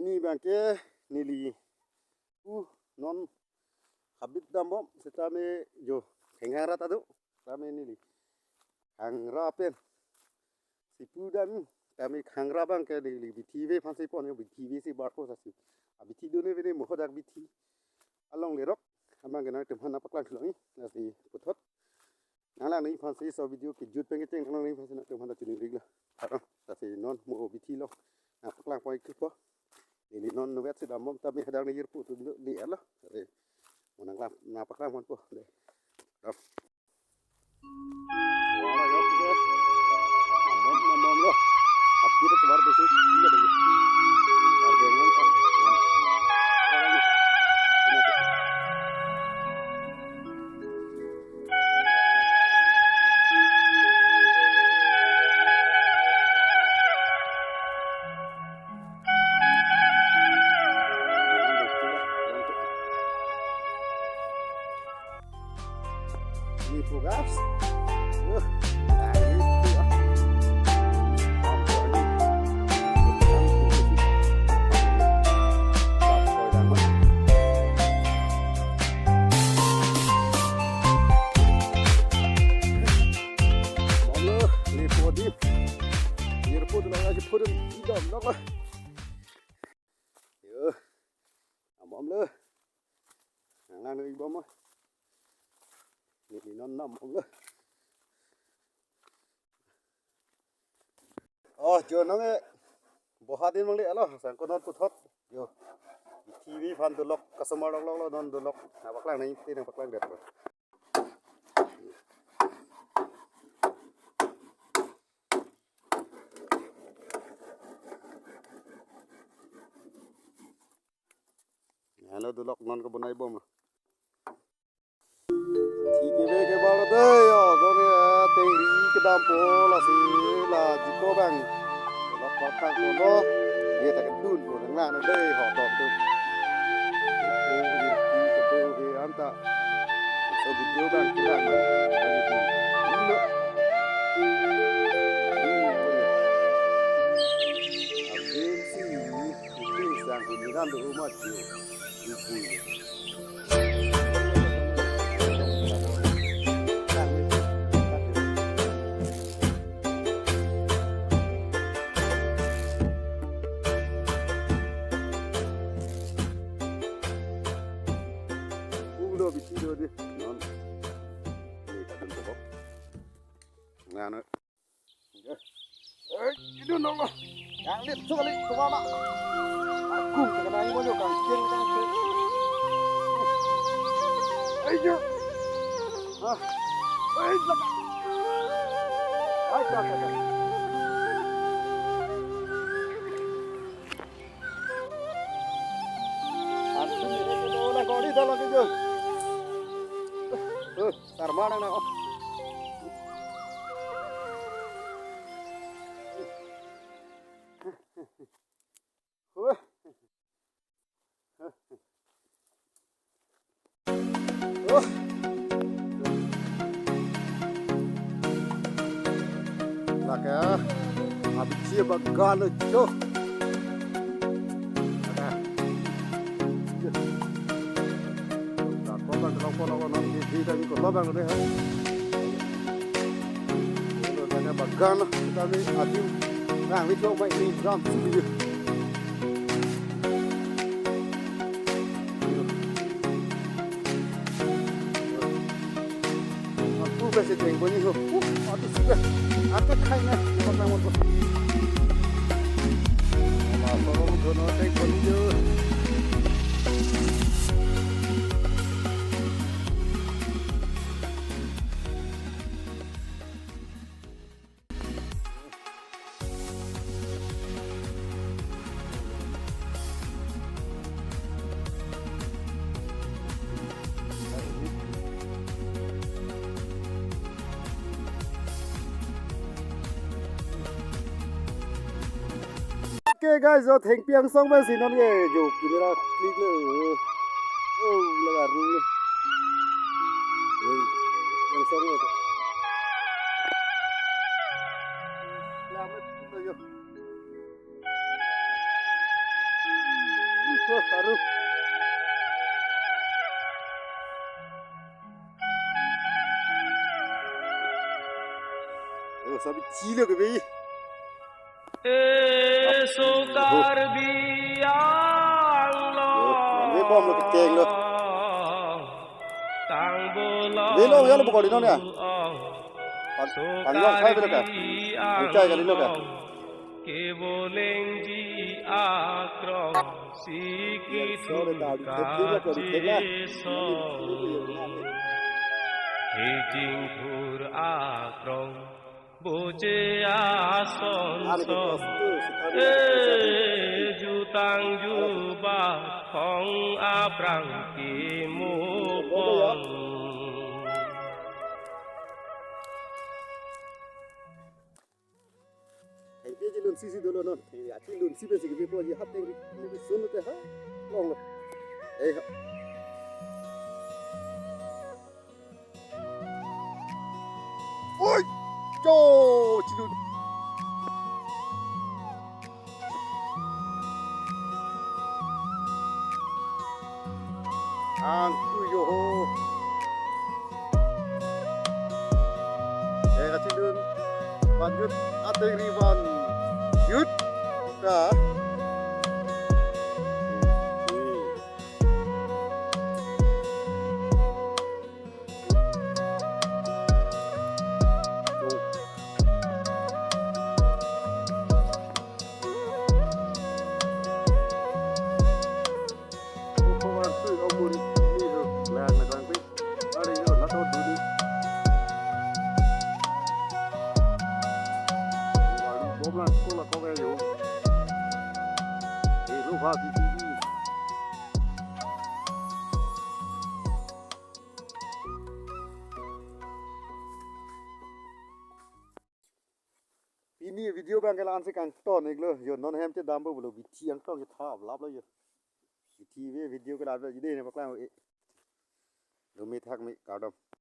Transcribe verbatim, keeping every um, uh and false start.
Ni abangke neli pu non habit dambom, sitame jo kheng hangra ta do, sitame neli hangra pen si pu dam, tame hangra abangke neli bithi ave aphansi pon, bithi ave si barpo sasi. Abithi done ave ne mo hadak bithi along lerok, abangke nangtum aphan nangpaklang thulo ni, lasi puthot nanglang nangji aphansi, laso video kejut pen kecheng nanglang nangji aphansi nangtum aphan ta chini rik lo. Karon, lasi non mo bithi lo nangpaklang pon-ik thupo. Neli non nuvet si dambom, tame hadak ne jirpo tu do ni alo. Lasi mo nanglang, nangpaklang ponpo. Dei. Ram. Wala yok ke. Dambom, dambom lo. Habit kebar besi. Iya dei. Harga yang mantap. Ini tugas. Uh, nah, itu ya. Ampun. Molo, ini podi. Ini podi lagi podi. Idam, dok lah. Yo. Dambom lo. Nanglang nangji bom. Neli non dambom lo. Oh, jo nong e. Boha din mangle alo, sangko non puthot. Yo. T V aphan dolok, customer lok lok lo non dolok. Nangpaklang nangji te nangpaklang det lo. Halo dolok non kebonai bom. Thik ave kebar dei, yo, done, tengri kedampo lasi la jiko abang. Dolok parkang kono, dia tak kedun ko nang nang dei, ho dok tu. Oh, ini kedun ke anta. So video abang kita abang. Ini. Ini. Abang sih. Ipin sang huniran do umat yo. Ipin. Ulo bithi do di. Non. Ini kadun ko. Ngano. Eh, idun dong lo. Yang lit sekali ke mana? Aku kena yang banyak kangkir, kangkir. Eh, yo. Ah. Eh, belakang. Ai, belakang. Antum ini ke bola goli dalam itu. Eh, eh. Sarma nang nang, oh. Wah. Oh. Lake, abithi bagan lo jo. Lake. Kolom bang, kolom bang, kolom bang, ini, ini tadi kolom bang deh. Ini tadi bagan, tadi adi, nah, ini coba ini gram sini. Aku kasih jengkol ini, oh, aduh sudah, aku kayaknya, kolom bang, kolom bang. Alah, kolom bang, kolom bang, kolom bang. Okay guys, jo thengpi angsong pensi non ke jo camera click lo. Oh, laga room lo. Oh, angsong lo. Selamat lo yo. Aru. Oh, sabi chilo ke be. Eso Karbi Anglong. Yo, nang bom lo kekeng lo. Tang bolo. Belo ya lo bokol di non ya. Pan, pan long khai belo ka. Ang chai kali lo ka. Kebolengji akrong sikit kacheso. Hejing thur akrong boche ason son. E jutang jubat khong aphrang kimupon. Thengpi ji lun sisi dolo non. Thengpi ji lun si pensi kebi po ji hat thengpi, thengpi sun te ha. Long lo. Eh ha. Oi! Cho, chilun. Angtu yo ho. Eh, kachilun. Van jut, ateng ri van jut. Ka. Pini video abang ke la-an si kangton iklo, yo non hem chedam po pulo, bithi angtong ke thap lap lo yo. Bithi ve video ke la-an jide ne paklang e. Lo me thak me kardom.